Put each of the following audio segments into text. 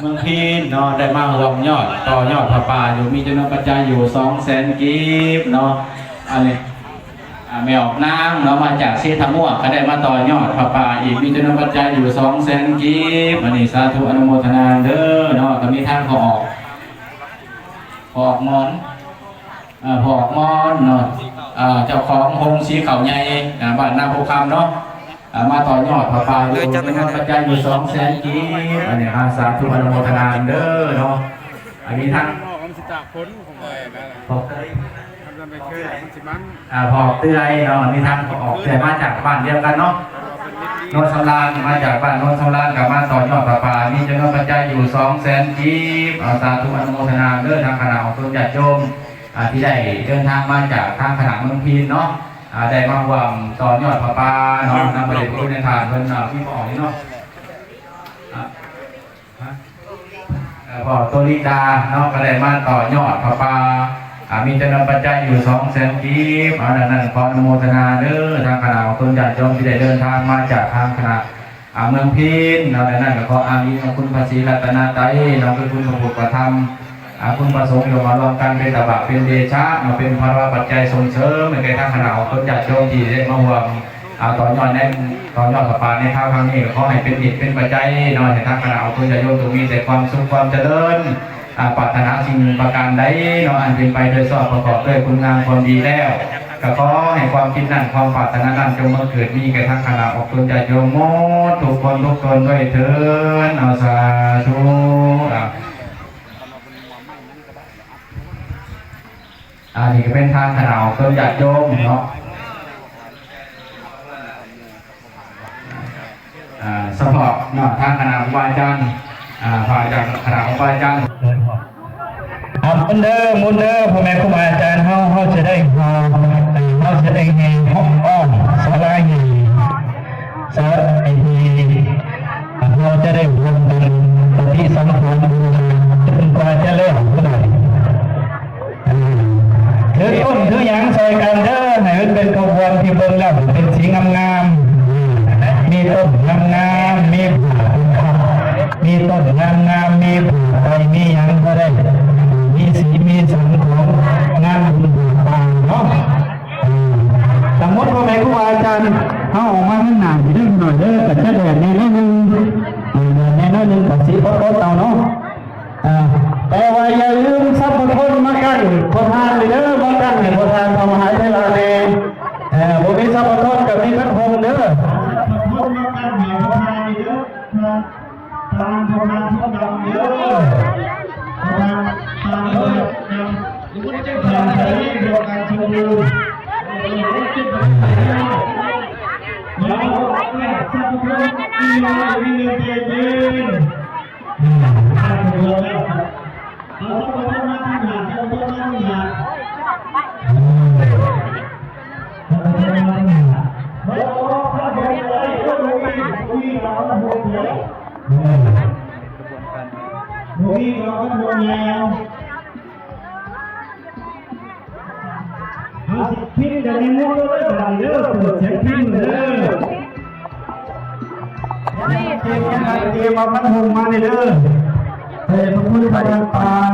ເມືອງພີນເນາະ ໄດ້ມາຮ່ວມຍອດ ຕໍ່ຍອດຜ້າປ່າຢູ່ ມີຈຳນວນປັດໄຈຢູ່ສອງແສນກີບເນາະ. ອັນນີ້ ອາ ແມ່ອອກນາງເນາະ ມາຈາກເຊທະມ່ວງ ກໍໄດ້ມາຕໍ່ຍອດຜ້າປ່າອີກ ມີຈຳນວນປັດໄຈຢູ່ສອງແສນກີບ. ອັນນີ້ສາທຸອະນຸໂມທະນາເດີເນາະ. ກໍມີທາງພໍ່ອອກ ພໍ່ອອກມອນ ເອີ ພໍ່ອອກມອນເນາະ ເອີ ເຈົ້າຂອງໂຮງສີເຂົ້າໃຫຍ່ ອາ ບ້ານນາພູຄຳເນາະ ອາ ມາຕໍ່ຍອດຜ້າປ່າຢູ່ ຈຳນວນປັດໄຈຢູ່ສອງແສນກີບ. ອັນນີ້ ອາ ສາທຸອະນຸໂມທະນາເດີເນາະ. ອັນນີ້ທັງ ອອກມັນຊິຕາກຝົນ ອອກເຕືອຍ ມັນຊິມັນ ອາ ອອກເຕືອຍເນາະ. ອັນນີ້ທັງອອກເອື້ອຍມາຈາກບ້ານດຽວກັນເນາະ ໂນນສຳລານ ມາຈາກບ້ານໂນນສຳລານ ກໍມາຕໍ່ຍອດຜ້າປ່າ ມີຈຳນວນປັດໄຈຢູ່ສອງແສນກີບ. ອາ ສາທຸອະນຸໂມທະນາເດີ ທາງຄະນະອອກຕົນຍາດໂຍມ ອາ ທີ່ໄດ້ເດີນທາງມາຈາກທາງຄະນະເມືອງພີນເນາະ ອາ ໄດ້ມາຮ່ວມຕໍ່ຍອດຜ້າປ່າເນາະ ນຳພະເດດພະຄຸນນາຍທ່ານເພິ່ນ ອາ ມີບໍ່ອອກນີ້ເນາະ ອາ ຮະ ເອີ ພໍ່ໂຕລິດາເນາະ ກໍໄດ້ມາຕໍ່ຍອດຜ້າປ່າ ອາ ມີຈຳນວນປັດໄຈຢູ່ສອງແສນກີບ. ອາ ດັ່ງນັ້ນ ຂໍອະນຸໂມທະນາເດີ ທາງຄະນະອອກຕົນຍາດໂຍມ ທີ່ໄດ້ເດີນທາງມາຈາກທາງຄະນະ ອາ ເມືອງພີນເນາະ. ດັ່ງນັ້ນກໍຂໍອ້າງອີງເອົາຄຸນພະສີລັດຕະນະໄຕເນາະ ຄືຄຸນພະພຸດພະທຳ ອາ ຄຸນພະສົງ ທີ່ມາຮ່ວມກັນເປັນຕະບະເປັນເດຊະເນາະ ເປັນພາລະປັດໄຈສົ່ງເສີມໃຫ້ແກ່ທາງຄະນະອອກຕົນຍາດໂຍມທີ່ໄດ້ມາຮ່ວມ ອາ ຕໍ່ຍອດໃນ ຕໍ່ຍອດຜ້າປ່າໃນຄາວຄັ້ງນີ້ ກໍຂໍໃຫ້ເປັນເຫດເປັນປັດໄຈເນາະ ໃຫ້ທາງຄະນະອອກຕົນຍາດໂຍມຈົ່ງມີແຕ່ຄວາມສຸກຄວາມຈະເລີນ ອາ ປາດຖະໜາສິ່ງປະການໃດເນາະ ອັນເປັນໄປໂດຍຊອບປະກອບດ້ວຍຄຸນງາມຄວາມດີແລ້ວ ກໍຂໍໃຫ້ຄວາມຄິດນັ້ນ ຄວາມປາດຖະໜານັ້ນ ຈົ່ງບັງເກີດມີແກ່ທາງຄະນະອອກຕົນຍາດໂຍມໝົດທຸກຄົນທຸກຕົນດ້ວຍເທີ້ນ. ເອົາ ສາທຸ. ອາ ອັນນີ້ກໍເປັນທາງຄະນະອອກຕົນຍາດໂຍມເນາະ ອາ ສະເພາະເນາະ ທາງຄະນະຄູບາອາຈານ ອາ ພະອາຈານ ຄະນະຄູບາອາຈານ ອ່າ ໝູນເດີ ໝູນເດີ ພໍ່ແມ່ຄູບາອາຈານເຮົາ ເຮົາຈະໄດ້ ເຮົາຈະໄດ້ແຫ່ອ້ອມສາລາໃຫຍ່ ສາລາໃຫຍ່ ເຮົາຈະໄດ້ຮ່ວມກັນປະຕິສັງຂອນບູຮານ ຈົນກວ່າຈະແລ້ວເທົ່ານັ້ນ. ຖືຕົ້ນຖືຫຍັງຊ່ອຍກັນເດີ ໃຫ້ມັນເປັນຂະບວນທີ່ເບິ່ງແລ້ວເປັນສີງາມໆ ມີຕົ້ນງາມໆ ມີຜ້າ ມີຕົ້ນງາມໆ ມີຜ້າໄຕ ມີຫຍັງກໍໄດ້ ມີສີມີສັນຂອງງານບຸນຜ້າປ່າເນາະ. ສະໝຸດພໍ່ແມ່ຄູບາອາຈານເຮົາອອກມາທາງໜ້າຊິເດີ ໜ້ອຍເດີ ກໍຈະແດດແດ່ໜ້ອຍໜຶ່ງ ແດດແດ່ໜ້ອຍໜຶ່ງ ກໍຊິອົດໆເອົາເນາະ. ເອີ ແຕ່ວ່າຢ່າລືມສັບພະທົນມາກັ້ນພໍ່ທ່ານເດີ ມາກັ້ນໃຫ້ພໍ່ທ່ານພະມະຫາເຖລະແດ່. ເອີ ບໍ່ມີສັບພະທົນກໍມີຄັນຫົ່ງເດີ ສັບພະທົນມາກັ້ນໃຫ້ພໍ່ທ່ານເດີ ຕາມພໍ່ທ່ານທອງດຳເດີ ພໍ່ທ່ານຕາມເດີ ເອີ ເອີ ເອີ ເອີ ເອີ ເອີ ເອີ ເອີ ເອີ ເອົາ ພິມກັນໃນມຸມເດີ ບາດນີ້ເດີ ເປີດສຽງພິມເດີ ເຕຣຍມເອົາພັດລົມມາເດີ ເອີ ພະຄຸນພະນາງຕານ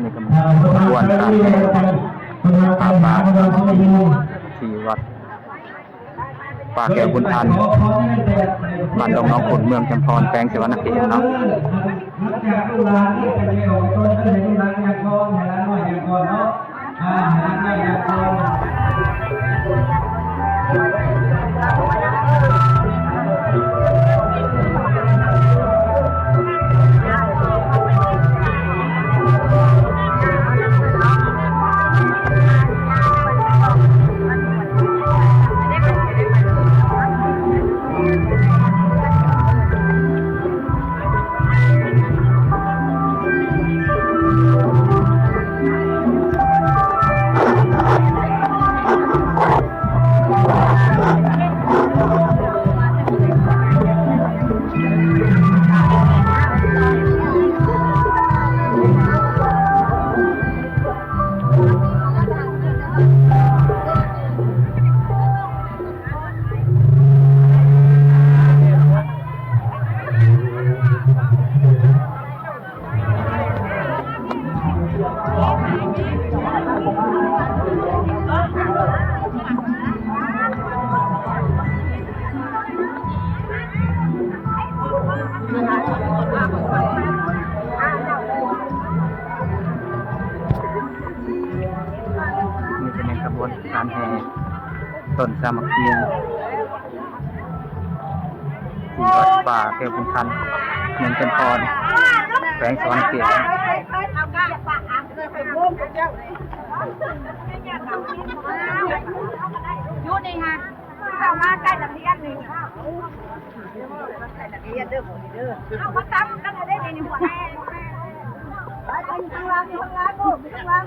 ນີ້ກໍ ອ່າ ຂະບວນການ ພະນາງຕານ ທີ່ວັດ ປ່າແກ້ວບຸນທັນ ບ້ານດົງໜອງຂຸນ ເມືອງຈຳພອນ ແຂວງສະຫວັນນະເຂດເນາະ. ຫຼັງຈາກລູກຫຼານນີ້ໄປແລ້ວ ກໍຕ້ອງໃຫ້ລູກຫຼານຍ່າງກ່ອນ ໃຫ້ຫຼານນ້ອຍຍ່າງກ່ອນເນາະ ອ່າ ໃຫ້ຫຼານນ້ອຍຍ່າງກ່ອນ. ຕົ້ນສາມັກຄີ ທີ່ວັດປ່າແກ້ວບຸນທັນ ເມືອງຈັນທອນ ແຂວງສະຫວັນນະເຂດ. ຢູ່ນີ້ຫັ້ນ ເຂົ້າມາໃກ້ທະບຽນນີ້ ໃກ້ທະບຽນເດີ ເອົາມາຕຳກັນເດ້ນີ້ ຫົວແມ່ ໄປ ໄປຢູ່ຂ້າງຫຼັງ ຢູ່ຂ້າງຫຼັງ ລູກ ຢູ່ຂ້າງຫຼັງ.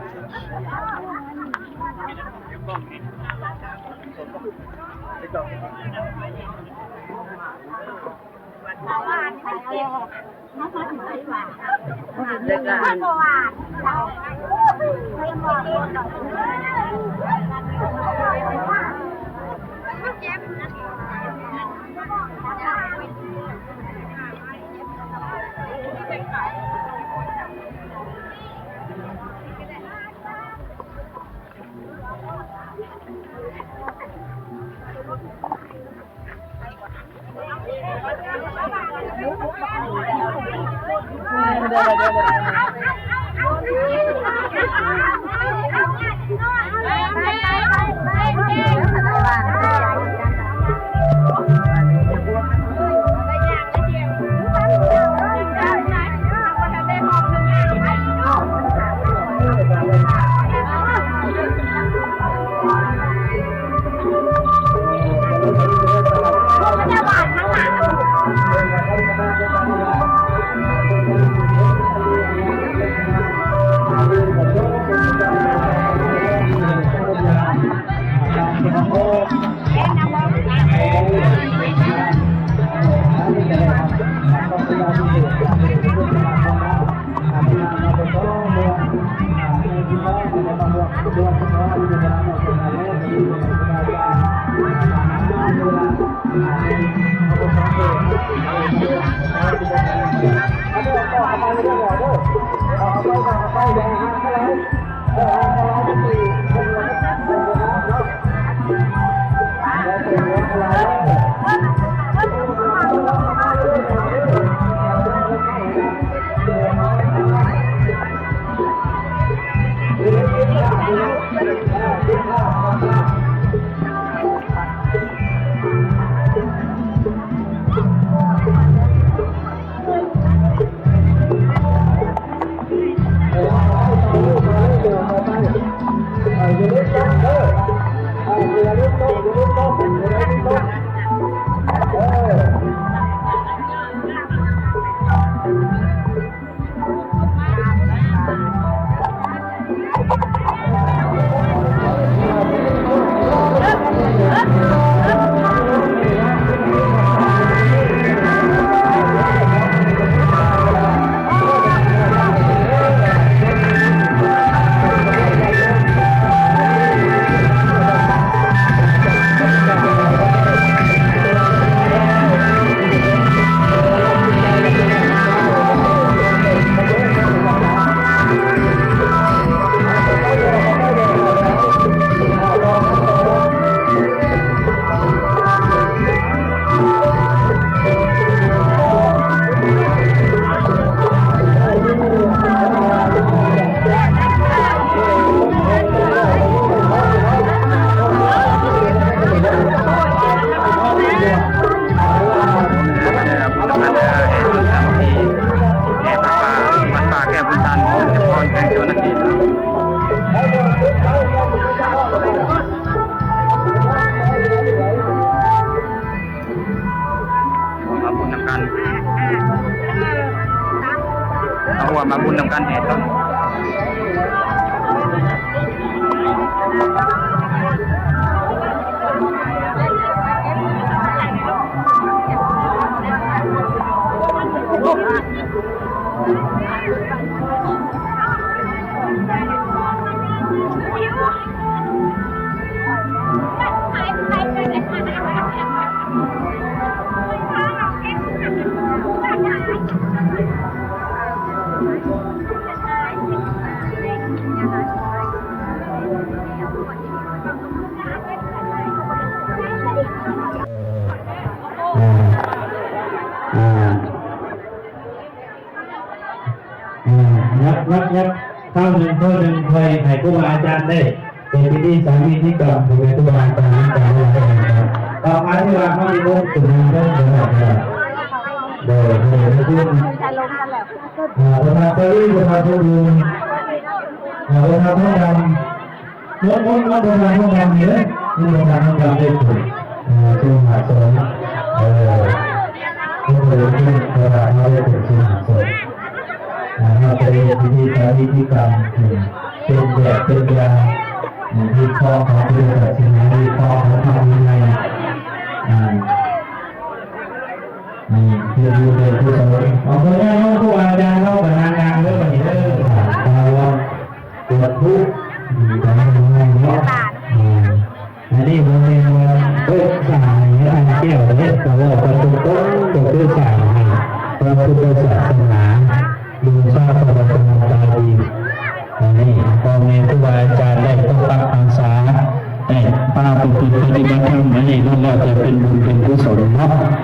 ມາບຸນນຳກັນ ເອົາ ມາບຸນນຳກັນແດ່ເດີ້. ອືມ ອືມ ຍັບ ຍັບ ຍັບ ຄາວໜຶ່ງ ຄາວໜຶ່ງ ຄ່ອຍໃຫ້ຄູບາອາຈານໄດ້ ໄປ ພິທີສານນິຕິກຳ ຜູ້ແມ່ນຄູບາອາຈານນຳກັນຫຼາຍໆ ເນາະ. ຕໍ່ໄປທີ່ວ່າເຮົາຊິລົງຂຶ້ນເທິງເດີ ໂດຍ ໂດຍ ໂດຍ ອ່າ ປະທານສາລີ ປະທານຜູ້ບຸນ ອ່າ ປະທານທອງດຳ ມົນ ມົນ ມົນ ປະທານທອງດຳນີ້ເດີ ມີປະທານທອງດຳໄດ້ຂຶ້ນ ອ່າ ສູ່ຫາສົງ ເອີ ເພິ່ນເລີຍຂຶ້ນ ປະທານເຮົາໄດ້ຂຶ້ນສູ່ຫາສົງ ອ່າ ເຮົາໄດ້ເຮັດພິທີສາລີລິກຳ ເປັນແບບເປັນຢ່າງ ອ່າ ຮີດຄອງຂອງພຸດທະສາສະໜາ ຮີດຄອງຂອງທຳວິໄນ ອ່າ ອ່າ ເຮັດບຸນເປັນກຸສົນ ເອົາ ເພິ່ນຍາດໂຍມຄູອາຈານເຮົາກໍນັ່ງໆເດີ ບັດນີ້ເດີ ອ່າ ຕາວອນ ຕົວທຸກ ອືມ ຕາມເຮົາເນາະ ອືມ ອັນນີ້ບໍ່ແມ່ນວ່າຕົກສາໃຫ້ອາຈານແກ້ວເດ້ ກໍເວົ້າກັນຕົງໆ ກໍຄືສ້າງໃຫ້ພະພຸດທະສາສະໜາ ບູຊາພະລັດຕະນະໄຕ ອັນນີ້ພໍ່ແມ່ຄູບາອາຈານໄດ້ປົກປັກຮັກສາ ໄດ້ພາປະພຶດປະຕິບັດທຳ ອັນນີ້ລ້ວນແລ້ວແຕ່ເປັນບຸນເປັນ